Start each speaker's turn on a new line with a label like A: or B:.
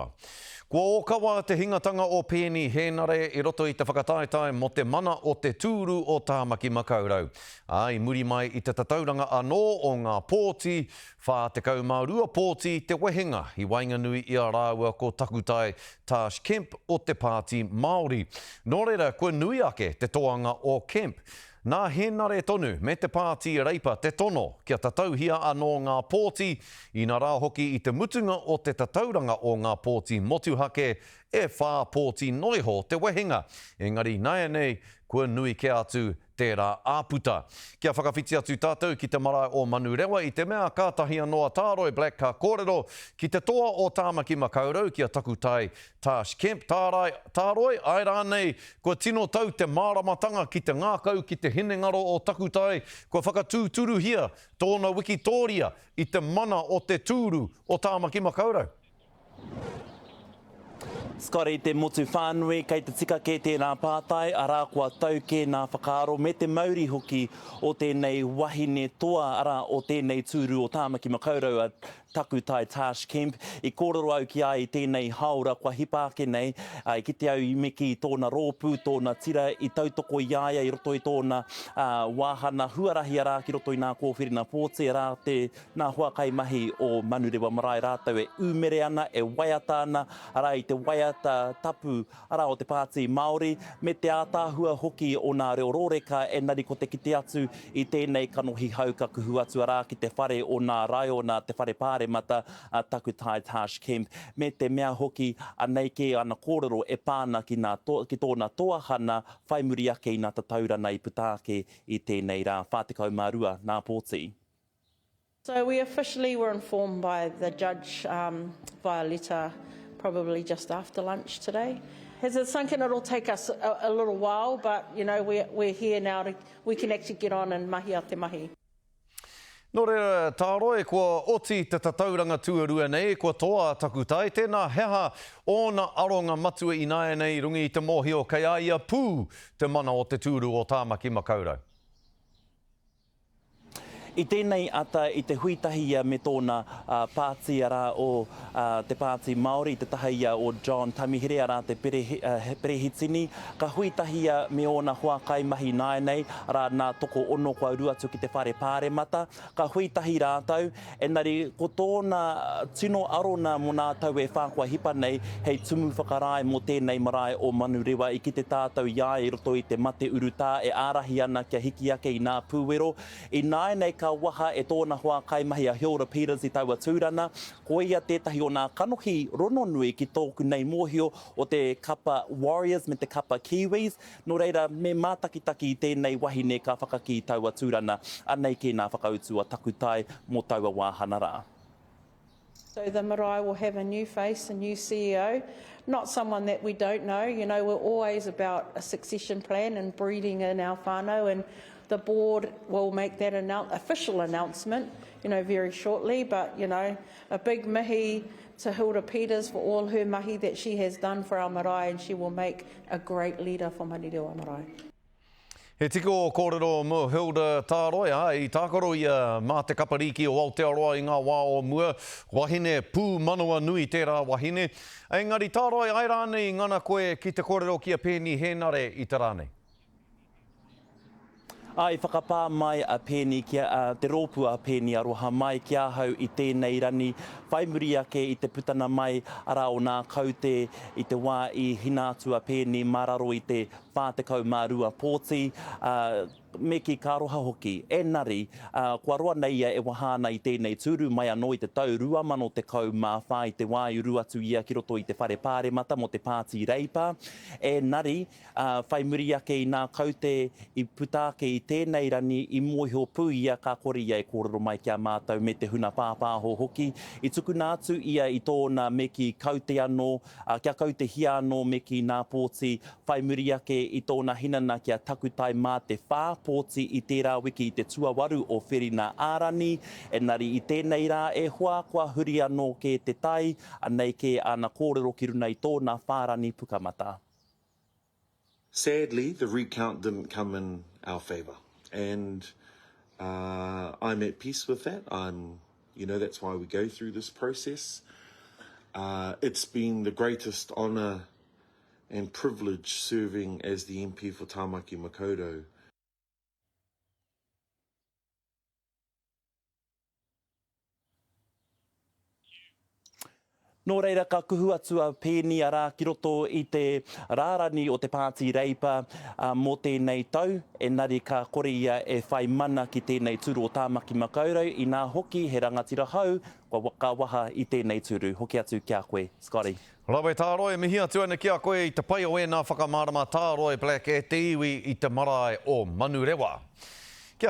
A: Aotearoa. Kua ōkawa te hingatanga o Peeni Hēnare i roto i te whakataetae mō te mana o te tūru o Tāmaki Makaurau. Ā, i muri mai i te tatauranga anō o ngā pōti, 42 pōti te wehenga i waenganui i a rāua ko Takutai Tarsh Kemp o te Pāti Māori. Nō reira, kua nui ake te toanga o Kemp. Nā Hēnare tonu me te Pāti Reipa te tono kia tatauhia anō ngā pōti, inarā hoki i te mutunga o te tatauranga o ngā pōti motuhake, e whā pōti noiho te wehenga. Engari naianei, kua nui kē atu tērā āputa. Kia whakawhiti atu tātou ki te marae o Manurewa i te mea kātahi anō a Tāroi Black ka kōrero ki te toa o Tāmaki Makaurau ki a Takutai Tarsh Kemp, Tārai, Tāroi, āe rānei, kua tino tau te māramatanga ki te ngākau, ki te hinengaro o Takutai, kua whakatūturuhia tōna wikitōria i te mana o te tūru o Tāmaki Makaurau.
B: Scotty, te motu whānui, kei te tika kē tērā pātai, arā, kua tau kē nā whakaaro me te mauri hoki o tēnei wahine toa, arā, o tēnei tūru o Tāmaki Makaurau a Takutai Tarsh Kemp. I kōrero au ki a ia i tēnei hāora kua hipa ake nei, ā, i kite au i miki i tōna rōpū, tōna tira, i tautoko i a ia i roto i tōna, ā, wāhana huarahi arā ki roto i nā kōwhiringa pōti, arā, te, nā hoa kaimahi o Manurewa Marae rātou e ūmere ana, e waiata ana, arā, i te waiata tapu, arā, o te Pāti Māori, me te ātaahua hoki o nā reo rōreka, engari ko te kite atu i tēnei kanohi hau ka kuhu atu arā ki te whare o nā raiona, te whare pāremata a Takutai Tarsh Kemp, me te mea hoki anei kē ana kōrero e pā ana ki nā, ki tōna toahana whai muri ake i nā tataurana i puta ake i tēnei rā 42 nā pōti.
C: So we officially were informed by the judge um, via letter probably just after lunch today. Has it sunk in? It'll take us a, a little while, but you know, we're, we're here now to, we can actually get on and mahi a te mahi.
A: Nō reira, Tāroi, kua oti te tatauranga tuarua nei, kua toa a Takutai, tēnā he aha ōna aronga matua ināianei i runga i te mōhio kei a ia pū te mana o te tūru o Tāmaki Makaurau?
B: I tēnei ata i te hui tahi ia me tōna pāti arā o te Pāti Māori i te taha ia o John Tamihere arā te Perehitini. Ka hui tahi ia me ōna hoa kaimahi nāianei arā nā tokoono kua uru atu ki te whare pāremata. Ka hui tahi rātou, engari ko tōna tino arona mō nā tau e whā kua hipa nei hei tumu whakarae mō tēnei marae o Manurewa i kite tātou i a ia i roto i te mate urutā e ārahi ana kia hiki ake i nā pūwero. Ināianei ka waha e tōna hoa kaimahi a Hilda Peters i taua tūrana, ko ia tētahi o nā kanohi rononui ki tōku nei mōhio o te kapa Warriors me te kapa Kiwis, nō reira me mātakitaki i tēnei wahine ka whakakī taua tūrana, anei kē nā whakautu a Takutai mō taua wāhana rā.
C: So the marae will have a new face, a new CEO, not someone that we don't know. You know, we're always about a succession plan and breeding in our whānau and the board will make that annou official announcement, you know, very shortly. But, you know, a big mihi to Hilda Peters for all her mahi that she has done for our marae and she will make a great leader for Manurewa Marae.
A: He tika ō kōrero mō Hilda Tāroe, ā, i tākaro ia mā te kapa rīki o Aotearoa i ngā wā o mua. Wahine pūmanawa nui tērā wahine. Engari Tāroe, āe rānei i ngana koe ki te kōrero ki a Peeni Hēnare i te rā nei?
B: Ā, i whakapā mai a Peeni ki a, te rōpū a Peeni Aroha mai ki ahau i tēnei rani, whai muri ake i te putana mai, arā, o nā kaute i te wā i hina atu a Peeni mā raro i te 42 pōti, ā, me kī ka aroha hoki. Engari, ā, kua roa nei ia e waha ana i tēnei tūru mai anō i te tau 2014 i te wā i uru atu ia ki roto i te Whare Pāremata mō te Pāti Reipa. Engari, ā, whai muri ake i nā kaute i puta ake i tēnei rani i mōhio pū ia ka kore ia e kōrero mai ki a mātou me te huna pāpāho hoki. I tukuna atu ia i tōna me kī kaute anō, ā, kia kautehia anō me kī nā pōti, whai muri ake i tōna hinana ki a Takutai mā te whā pōti i tērā wiki i te tuawaru o Whirina ā-Rani, engari i tēnei rā e hoa kua huri anō kē te tai, anei kē āna kōrero ki runa i tōna whārani pukamata.
D: Sadly, the recount didn't come in our favour and uh, I'm at peace with that. I'm, you know, that's why we go through this process. Uh, it's been the greatest honour and privilege serving as the MP for Tāmaki Makaurau.
B: Nō reira ka kuhu atu a Peeni arā ki roto i te rārani o te Pāti Reipa mō tēnei tau, engari ka kore ia e whai mana ki tēnei tūru o Tāmaki Makaurau, inā hoki he rangatira hou kua ka waha i tēnei tūru. Hoki atu ki a koe, Scotty.
A: Rawe Tāroi, mihi atu ana ki a koe i te pai o ēnā whakamārama Tāroi Black e te iwi i te marae o Manurewa.